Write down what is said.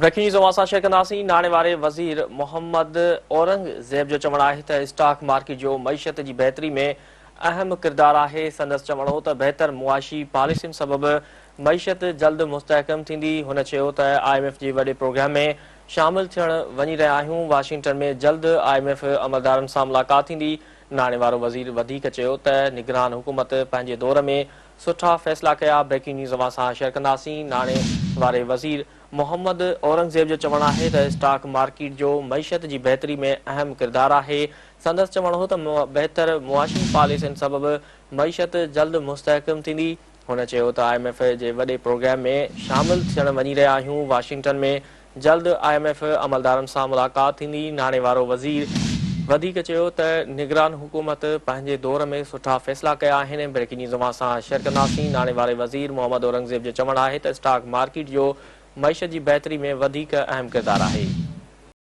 Breaking news اوهان سان share ڪنداسين، ناڻي واري وزير محمد اورنگزيب جو چوڻ آهي ته اسٽاڪ مارڪيٽ جو معيشت جي بهتري ۾ اهم ڪردار آهي، سندس چوڻ هو ته بهتر معاشي پاليسين سبب معيشت جلد مستحڪم ٿيندي، هن چيو ته I M F جي وڏي پروگرام ۾ شامل ٿيڻ وڃي رهيا آهيون، واشنگٽن ۾ جلد I M F عملدارن سان ملاقات ٿيندي، ناڻي وارو وزير وڌيڪ چيو ته نگران حڪومت پنهنجي دور ۾ سٺا فيصلا ڪيا، بريڪنگ نيوز اوهان سان شيئر ڪنداسين، ناڻي واري وزير محمد اورنگزيب جو چوڻ آهي ته اسٽاڪ مارڪيٽ جو معيشت جي بهتري ۾ اهم ڪردار آهي، سندس چوڻ هو ته بهتر معاشي پاليسين سبب معيشت جلد مستحڪم ٿيندي، هن چيو ته I M F جي وڏي پروگرام ۾ شامل ٿيڻ وڃي رهيا آهيون، واشنگٽن ۾ جلد I M F عملدارن سان ملاقات ٿيندي، ناڻي وارو وزير وڌيڪ چيو ته نگران حڪومت پنهنجي دور ۾ سٺا فيصلا ڪيا آهن، بريڪنگ نيوز اوهان سان شيئر ڪنداسين، ناڻي واري وزير محمد اورنگزيب جو چوڻ آهي ته اسٽاڪ مارڪيٽ جو معيشت جي بهتري ۾ وڌيڪ اهم ڪردار آهي.